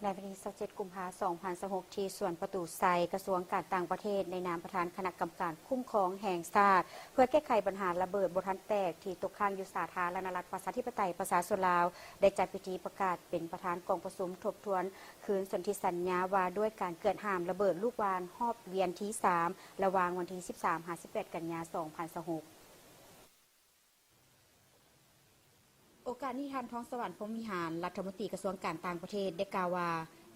ໃນວັນທີຊາວເຈັດ ກຸມພາ ສອງພັນຊາວຫົກ ທີ່ສວນປະຕູໄຊ ກະຊວງການຕ່າງປະເທດ ໃນນາມປະທານຄະນະກຳມະການຄຸ້ມຄອງແຫ່ງຊາດ ເພື່ອແກ້ໄຂບັນຫາລະເບີດບໍ່ທັນແຕກທີ່ຕົກຄ້າງຢູ່ສາທາລະນະລັດ ປະຊາທິປະໄຕ ປະຊາຊົນລາວ ໄດ້ຈັດພິທີປະກາດເປັນປະທານກອງປະຊຸມທົບທວນຄືນສົນທິສັນຍາວ່າດ້ວຍການເກືອດຫ້າມລະເບີດລູກຫວ່ານຮອບວຽນທີສາມ ລະຫວ່າງວັນທີສິບສາມ ຫາ ສິບແປດ ກັນຍາ ສອງພັນຊາວຫົກ. ໂອກາດນີ້ ທ່ານ ທອງສະຫວັນ ພົມວິຫານ ລັດຖະມົນຕີກະຊວງການຕ່າງປະເທດ ໄດ້ກ່າວວ່າ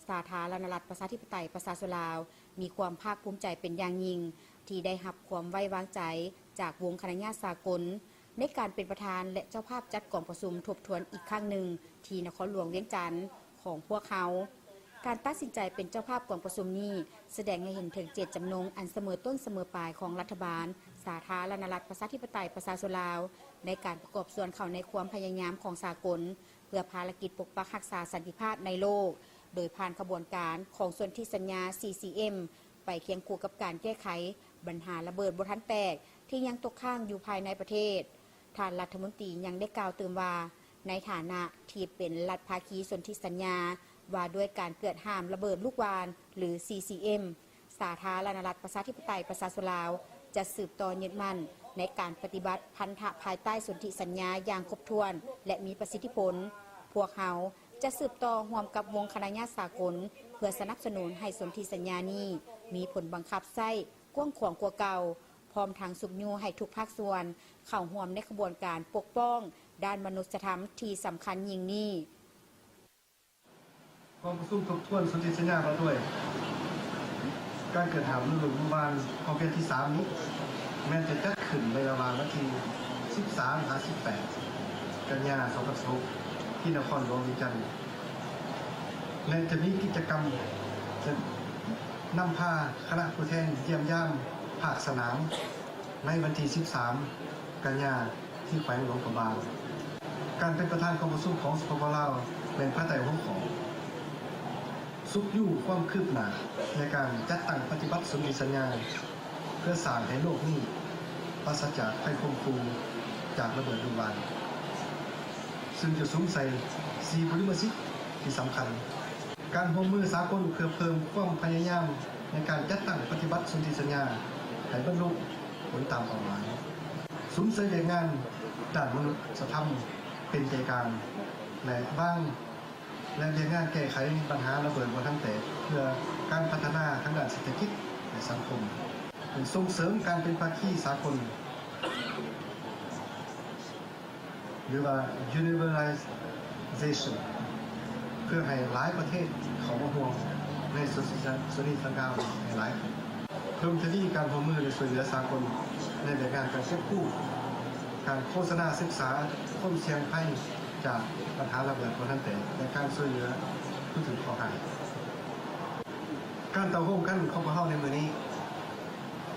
ສາທາລະນະລັດ ປະຊາທິປະໄຕ ປະຊາຊົນລາວ ມີຄວາມພາກພູມໃຈເປັນຢ່າງຍິ່ງ ທີ່ໄດ້ຮັບຄວາມໄວ້ວາງໃຈຈາກວົງຄະນະຍາດສາກົນ ໃນການເປັນປະທານ ແລະ ເຈົ້າພາບຈັດກອງປະຊຸມທົບທວນອີກຄັ້ງໜຶ່ງ ທີ່ນະຄອນຫຼວງວຽງຈັນຂອງພວກເຮົາ. ການຕັດສິນໃຈເປັນເຈົ້າພາບກອງປະຊຸມນີ້ ສະແດງໃຫ້ເຫັນເຖິງເຈດຈຳນົງອັນສະເໝີຕົ້ນສະເໝີປາຍຂອງລັດຖະບານ ສາທາລະນະລັດ ປະຊາທິປະໄຕ ປະຊາຊົນລາວ ໃນການປະກອບສ່ວນເຂົ້າໃນຄວາມພະຍາຍາມຂອງສາກົນ ເພື່ອພາລະກິດປົກປັກຮັກສາສັນຕິພາບໃນໂລກ, ໂດຍຜ່ານຂະບວນການຂອງສົນທິສັນຍາ ຊີຊີເອັມ ໄປຄຽງຄູ່ກັບການແກ້ໄຂບັນຫາລະເບີດບໍ່ທັນແຕກ ທີ່ຍັງຕົກຄ້າງຢູ່ພາຍໃນປະເທດ. ທ່ານລັດຖະມົນຕີຍັງໄດ້ກ່າວຕື່ມວ່າ, ໃນຖານະທີ່ເປັນລັດພາຄີສົນທິສັນຍາວ່າດ້ວຍການເກືອດຫ້າມລະເບີດລູກຫວ່ານ ຫຼື ຊີຊີເອັມ, ສາທາລະນະລັດ ປະຊາທິປະໄຕ ປະຊາຊົນລາວ ຈະສືບຕໍ່ຍຶດໝັ້ນໃນການປະຕິບັດພັນທະພາຍໃຕ້ສົນທິສັນຍາຢ່າງຄົບຖ້ວນ ແລະ ມີປະສິດທິຜົນ. ພວກເຮົາຈະສືບຕໍ່ຮ່ວມກັບວົງຄະນະຍາດສາກົນ ເພື່ອສະໜັບສະໜູນໃຫ້ສົນທິສັນຍານີ້ມີຜົນບັງຄັບໃຊ້ກວ້າງຂວາງກວ່າເກົ່າ, ພ້ອມທັງຊຸກຍູ້ໃຫ້ທຸກພາກສ່ວນເຂົ້າຮ່ວມໃນຂະບວນການປົກປ້ອງດ້ານມະນຸດສະທຳທີ່ສຳຄັນຍິ່ງນີ້. ກອງປະຊຸມທົບທວນສົນທິສັນຍາວ່າດ້ວຍການເກີດຫ້າມລະເບີດວຽນຮອບວຽນທີສາມນີ້ ແມ່ນຈະຈັດຂຶ້ນໃນລະຫວ່າງວັນທີສິບສາມ ຫາ ສິບແປດ ກັນຍາ ສອງພັນຊາວຫົກ ທີ່ນະຄອນຫຼວງວຽງຈັນ ແລະ ຈະມີກິດຈະກຳ ຈະນຳພາຄະນະຜູ້ແທນຢ້ຽມຢາມພາກສະໜາມ ໃນວັນທີສິບສາມ ກັນຍາ ທີ່ແຂວງຫຼວງພະບາງ. ການເປັນປະທານກອງປະຊຸມຂອງ ສປປ ລາວ ແມ່ນພາຍໃຕ້ຫົວຂໍ້ ຊຸກຍູ້ຄວາມຄືບໜ້າໃນການຈັດຕັ້ງປະຕິບັດສົນທິສັນຍາ ເພື່ອສ້າງໃຫ້ໂລກນີ້ປາສະຈາກໄພຂົ່ມຂູ່ຈາກລະເບີດລູກຫວ່ານ, ຊຶ່ງຈະສຸມໃສ່ສີ່ບຸລິມະສິດທີ່ສຳຄັນ. ການຮ່ວມມືສາກົນເພື່ອເພີ່ມຄວາມພະຍາຍາມໃນການຈັດຕັ້ງປະຕິບັດສົນທິສັນຍາໃຫ້ບັນລຸຜົນຕາມເປົ້າໝາຍ, ສຸມໃສ່ວຽກງານດ້ານມະນຸດສະທຳເປັນໃຈກາງ ແລະ ວາງ ແລະ ວຽກງານແກ້ໄຂບັນຫາລະເບີດບໍ່ທັນແຕກ ເພື່ອການພັດທະນາທາງດ້ານເສດຖະກິດ ແລະ ສັງຄົມ, ສົ່ງເສີມການເປັນພາຄີສາກົນ ຫຼືວ່າ unitization ເພື່ອໃຫ້ຫຼາຍປະເທດເຂົ້າມາຮ່ວມໃນສົນທິສັນຍານີ້ໃຫ້ຫຼາຍຂຶ້ນ, ເພີ່ມທະວີການຮ່ວມມື ແລະ ຊ່ວຍເຫຼືອສາກົນໃນວຽກງານການເກັບກູ້, ການໂຄສະນາສຶກສາ, ຄວາມສ່ຽງໄພຈາກບັນຫາລະເບີດບໍ່ທັນແຕກ ແລະ ການຊ່ວຍເຫຼືອຜູ້ຖືກເຄາະຮ້າຍ. ການເຕົ້າໂຮມກັນຂອງພວກເຮົາໃນມື້ນີ້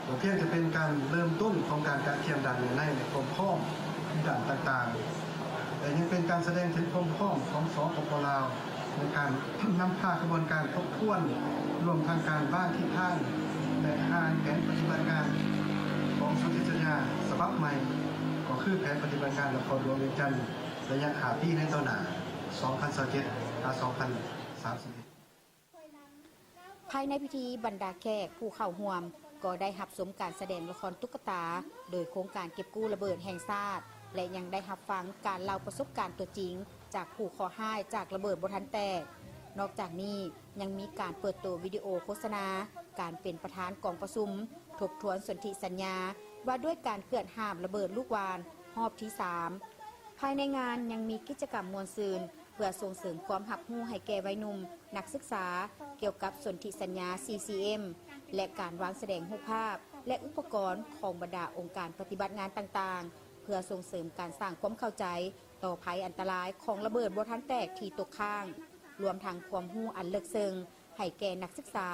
ບໍ່ພຽງແຕ່ເປັນການເລີ່ມຕົ້ນຂອງການກະກຽມດ້ານເນື້ອໃນ ແລະ ຄວາມພ້ອມດ້ານຕ່າງໆ, ແຕ່ຍັງເປັນການສະແດງເຖິງຄວາມພ້ອມຂອງ ສປປ ລາວ ໃນການນຳພາຂະບວນການທົບທວນ, ລວມທັງການວາງທິດທາງ ແລະ ຮ່າງແຜນປະຕິບັດງານຂອງສົນທິສັນຍາສະບັບໃໝ່, ກໍຄືແຜນປະຕິບັດງານນະຄອນຫຼວງວຽງຈັນ ໄລຍະຫ້າປີໃນຕໍ່ໜ້າ ສອງພັນຊາວເຈັດ ຫາ ສອງພັນສາມສິບເອັດ. ພາຍໃນພິທີ, ບັນດາແຂກຜູ້ເຂົ້າຮ່ວມກໍໄດ້ຮັບຊົມການສະແດງລະຄອນຕຸກກະຕາ ໂດຍໂຄງການເກັບກູ້ລະເບີດແຫ່ງຊາດ ແລະ ຍັງໄດ້ຮັບຟັງການເລົ່າປະສົບການຕົວຈິງຈາກຜູ້ເຄາະຮ້າຍຈາກລະເບີດບໍ່ທັນແຕກ. ນອກຈາກນີ້, ຍັງມີການເປີດໂຕວິດີໂອໂຄສະນາການເປັນປະທານກອງປະຊຸມທົບທວນສົນທິສັນຍາວ່າດ້ວຍການເກືອດຫ້າມລະເບີດລູກຫວ່ານຮອບທີສາມ. ພາຍໃນງານຍັງມີກິດຈະກຳມ່ວນຊື່ນ ເພື່ອສົ່ງເສີມຄວາມຮັບຮູ້ໃຫ້ແກ່ໄວໜຸ່ມນັກສຶກສາ ກ່ຽວກັບສົນທິສັນຍາ ຊີຊີເອັມ ແລະ ການວາງສະແດງຮູບພາບ ແລະ ອຸປະກອນຂອງບັນດາອົງການປະຕິບັດງານຕ່າງໆ ເພື່ອສົ່ງເສີມການສ້າງຄວາມເຂົ້າໃຈຕໍ່ໄພອັນຕະລາຍຂອງລະເບີດບໍ່ທັນແຕກທີ່ຕົກຄ້າງ, ລວມທັງຄວາມຮູ້ອັນເລິກເຊິ່ງໃຫ້ແກ່ນັກສຶກສາ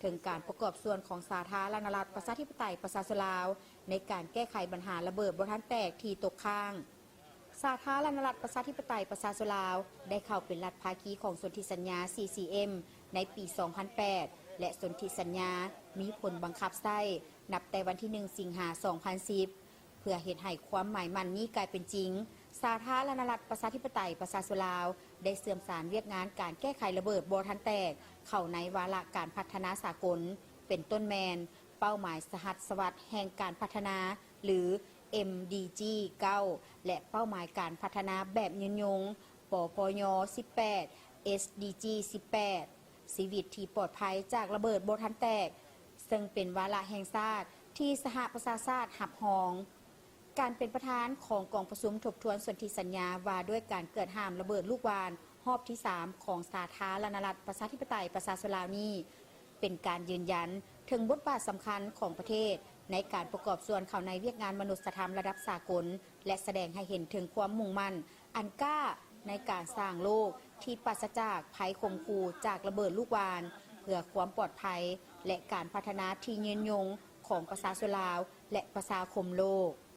ເຖິງການປະກອບສ່ວນຂອງສາທາລະນະລັດ ປະຊາທິປະໄຕ ປະຊາຊົນລາວ ໃນການແກ້ໄຂບັນຫາລະເບີດບໍ່ທັນແຕກທີ່ຕົກຄ້າງ. ສາທາລະນະລັດ ປະຊາທິປະໄຕ ປະຊາຊົນລາວ ໄດ້ເຂົ້າເປັນລັດພາຄີຂອງສົນທິສັນຍາ ຊີຊີເອັມ ໃນປີສອງພັນແປດ ແລະ ສົນທິສັນຍາມີຜົນບັງຄັບໃຊ້ນັບແຕ່ວັນທີໜຶ່ງ ສິງຫາ ສອງພັນສິບ ເພື່ອເຮັດໃຫ້ຄວາມໝາຍໝັ້ນນີ້ກາຍເປັນຈິງ, ສາທາລະນະລັດ ປະຊາທິປະໄຕ ປະຊາຊົນລາວ ໄດ້ເຊື່ອມສານວຽກງານການແກ້ໄຂລະເບີດບໍ່ທັນແຕກ ເຂົ້າໃນວາລະການພັດທະນາສາກົນ ເປັນຕົ້ນແມ່ນເປົ້າໝາຍສະຫັດສະວັດແຫ່ງການພັດທະນາ ຫຼື ເອັມດີຈີ ເກົ້າ ແລະ ເປົ້າໝາຍການພັດທະນາແບບຍືນຍົງ ປປຍ ສິບແປດ ເອສດີຈີ ສິບແປດ ຊີວິດທີ່ປອດໄພຈາກລະເບີດບໍ່ທັນແຕກ ເຊິ່ງເປັນວາລະແຫ່ງຊາດທີ່ສະຫະປະຊາຊາດຮັບຮອງ. ການເປັນປະທານຂອງກອງປະຊຸມທົບທວນສົນທິສັນຍາວ່າດ້ວຍການເກືອດຫ້າມລະເບີດລູກຫວ່ານຮອບທີສາມຂອງສາທາລະນະລັດ ປະຊາທິປະໄຕ ປະຊາຊົນລາວນີ້ ເປັນການຢືນຢັນເຖິງບົດບາດສຳຄັນຂອງປະເທດໃນການປະກອບສ່ວນເຂົ້າໃນວຽກງານມະນຸດສະທຳລະດັບສາກົນ ແລະ ສະແດງໃຫ້ເຫັນເຖິງຄວາມມຸ່ງໝັ້ນອັນກ້າໃນການສ້າງໂລກທີ່ປາສະຈາກໄພຂົ່ມຂູ່ຈາກລະເບີດລູກຫວ່ານ ເພື່ອຄວາມປອດໄພ ແລະ ການພັດທະນາທີ່ຍືນຍົງຂອງປະຊາຊົນລາວ ແລະ ປະຊາຄົມໂລກ.